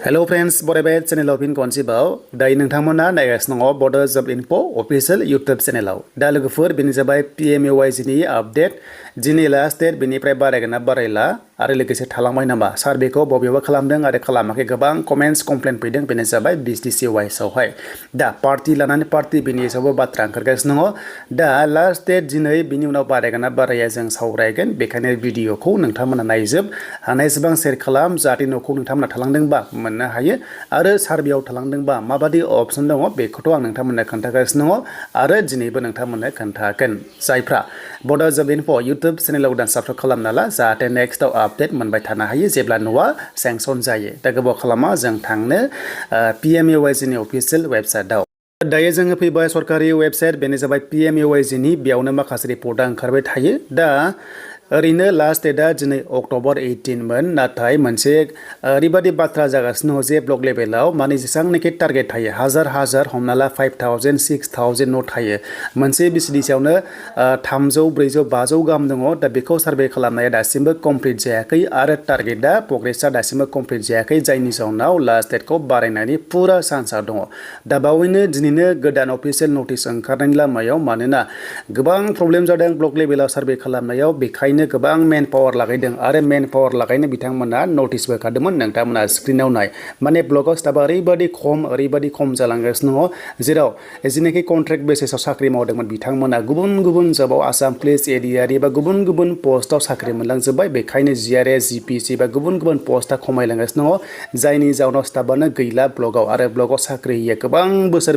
Hello friends, Bodoland channel of Inconceivable. Day नोंथांमोना नायगासिनो दङ Bodo Job Info official YouTube channel. दा लोगोफोर बेनो जाबाय PMAY-G नि आपडेट दिनै लास्ट डेट बेनिफ्राय बारायगोन ना बारायला आरो लोगोसे थालांबाय नामा सार्भेखौ बबेयावबा खालामदों आरो खालामाखै गोबां कमेन्ट्स कमप्लेन फैदों बेनो जाबाय BTC वाइस आवहाय दा पार्टी लानानै पार्टी बेनि सायावबो बाथ्रा ओंखारगासिनो दङ दा लास्ट डेट दिनै बेनि उनाव बारायगोन ना बाराया जों सावरायगोन बेखायनो भिडिअखौ नोंथांमोना नायजोब हानायसेबां शेयार खालाम जाहाथे न'खौ नोंथांमोना थालांदोंबा मोननो हायो आरो सार्भेयाव थालांदोंबा माबादि अपसन दङ बेखौथ' आं नोंथांमोननो खोन्थागासिनो दङ आरो दिनैबो नोंथांमोननो खोन्थागोन जायफ्रा Bodo Job Info YouTube चेनेलाव दान साबस्क्राइब खालामना ला जाहाथे नेक्स्टआव आपडेट मोनबाय थानो हायो जेब्ला न'आ सेंसन जायो दा गोबाव खालामा जों थांनो PMAY-G नि अफिसियेल वेबसाइटआव दायो जोङो फैबाय सरकारि वेबसाइट बेनो जाबाय PMAY-G नि बेयावनो माखासे रिपर्टआ ओंखारबाय थायो दा ओरैनो लास्ट डेटआ दिनै अक्ट'बर 18 मोन नाथाय मोनसे ओरैबादि बाथ्रा जागासिनो दङ जे ब्लक लेभेलाव माने जेसेबांनाखि टारगेट थायो हाजार हमना ला 5000 6000 न' थायो मोनसे BCDC आवनो 300 400 500 गाहाम दङ दा बेखौ सार्भे खालामनाया दासिमबो कमप्लिट जायाखै आरो टारगेटआ प्रग्रेसआ दासिमबो कमप्लिट जायाखै जायनि जाउनाव लास्ट डेटखौ बारायनायनि पुरा चान्सआ दङ दा बावैनो दिनैनो गोदान अफिसियेल नटिस ओंखारनायनि लामायाव मानोना गोबां प्रब्लेम जादों ब्लक लेभेलाव सार्भे खालामनायाव बेखायनो गोबां मेन पावार लागायदों आरो मेन पावार लागायनो बिथांमोना नटिसबो होखादोंमोन नोंथांमोना स्क्रिनाव नाय माने ब्लकआव स्टाफआ ओरैबादि खम जालांगासिनो दङ जेराव जिनेखि कन्ट्रेक्ट बेसिसआव साख्रि मावदोंमोन बिथांमोना गुबुन जबाव आसाम पुलिस एरियारि बा गुबुन पोस्टआव साख्रि मोनलांजोब्बाय बेखायनो GRS GPC बा गुबुन पोस्टआ खमायलांगासिनो दङ जायनि जाउनाव स्टाफआनो गैला ब्लकआव आरो ब्लकआव साख्रि होयो गोबां बोसोर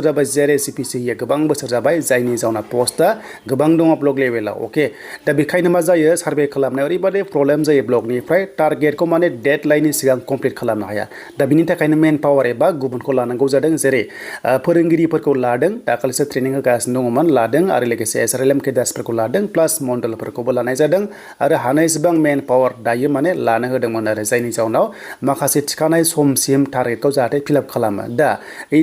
जाबाय GRS GPC होयो गोबां बोसोर जाबाय जायनि जाउनाव पोस्टआ गोबां दङ ब्लक लेभेलाव दा बेखायनो मा जायो सार्भे खालामनायाव ओरैबादि प्रब्लेम जायो ब्लकनिफ्राय टारगेटखौ माने डेडलाइननि सिगां कमप्लिट खालामनो हाया दा बिनि थाखायनो मेन पावार एबा गुबुनखौ लानांगौ जादों जेरै फोरोंगिरिफोरखौ लादों दाखालिसो ट्रेनिं होगासिनो दङमोन लादों आरो लोगोसे SRLM केडार्सफोरखौ लादों प्लास मण्डलफोरखौबो लानाय जादों आरो हानायसेबां मेन पावार दायो माने लानो होदोंमोन आरो जायनि जाउनाव माखासे थिखानाय समसिम टारगेटखौ जाहाथे फिलआप खालामो दा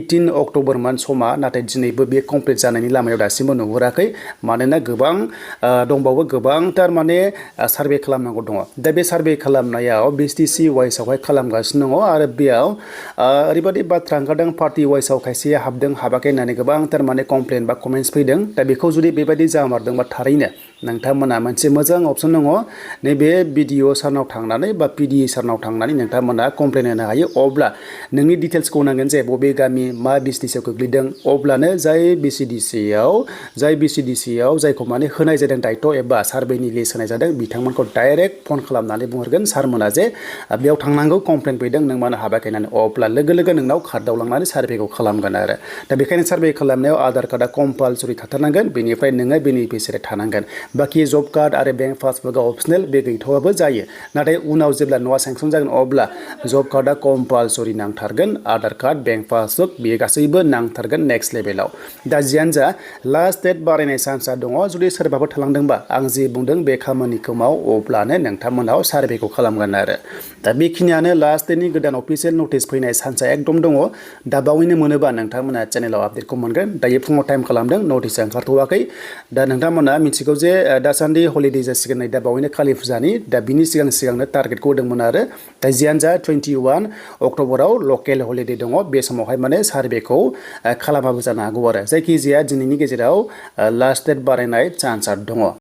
18 अक्ट'बरमोन समा नाथाय दिनैबो बे कमप्लिट जानायनि लामायाव दासिमबो नुहुराखै मानोना गोबां दंबावो गोबांथार माने सार्भे खालामनांगौ दङ दा बे सार्भे खालामनायाव BTC वाइसआवहाय खालामगासिनो दङ आरो बेयाव ओरैबादि बाथ्रा ओंखारदों पार्टि वाइसआव खायसेया हाबदों हाबाखै होननानै गोबांथार माने कमप्लेन बा कमेन्ट्स फैदों दा बेखौ जुदि बेबायदि जामारदोंबा थारैनो नोंथांमोना मोनसे मोजां अपसन दङ नैबे BDO सारनाव थांनानै बा PDE सारनाव थांनानै नोंथांमोना कमप्लेन होनो हायो अब्ला नोंनि डिटेल्सखौ नांगोन जे बबे गामि मा BCDC आव गोग्लैदों अब्लानो जाय BCDC आव जायखौ माने होनाय जादों दायथ' एबा सार्भेनि लिस्ट होनाय जादों बिथांमोनखौ डाइरेक्ट फन खालामनानै बुंहरगोन सारमोना जे बेयाव थांनांगौ कमप्लेन फैदों नों मानो हाबाखै होननानै अब्ला लोगो नोंनाव कार्डआव लांनानै सार्भेखौ खालामगोन आरो दा बेखायनो सार्भे खालामनायाव आधार कार्डआ कम्पालसरि थाथारनांगोन बेनिफ्राय नोङो बेनिफिसियारि थानांगोन बाखि जब कार्ड आरो बेंक पासबुकआ अपसनेल बे गैथ'आबो जायो नाथाय उनाव जेब्ला न'आ सेंसन जागोन अब्ला जब कार्डआ कम्पालसरि नांथारगोन आधार कार्ड बेंक पासबुक बेयो गासैबो नांथारगोन नेक्स्ट लेभेलाव दा जियानो जा लास्ट डेट बारायनाय चान्सआ दङ जुदि सोरबाफोर थालांदोंबा आं जे बुंदों बे खामानिखौ माव अब्लानो नोंथांमोनाव सार्भेखौ खालामगोन आरो दा बेखिनियानो लास्ट डेटनि गोदान अफिसियेल नटिस फैनाय चान्सआ एकदम दङ दा बावैनो मोनोबा नोंथांमोना चेनेलाव आपडेटखौ मोनगोन दायो फुङाव टाइम खालामदों नटिसआ ओंखारथ'वाखै दा नोंथांमोना मिथिगौ जे दासान्दि हलिडे जासिगोन नै दा बावैनो खालि फुजानि दा बिनि सिगांनो टारगेटखौ होदोंमोन आरो दा जियानो जा 21 अक्ट'बराव लकेल हलिडे दङ बे समावहाय माने सार्भेखौ खालामाबो जानो हागौ आरो जायखिजाया दिनैनि गेजेराव लास्ट डेट बारायनाय चान्सआ दङ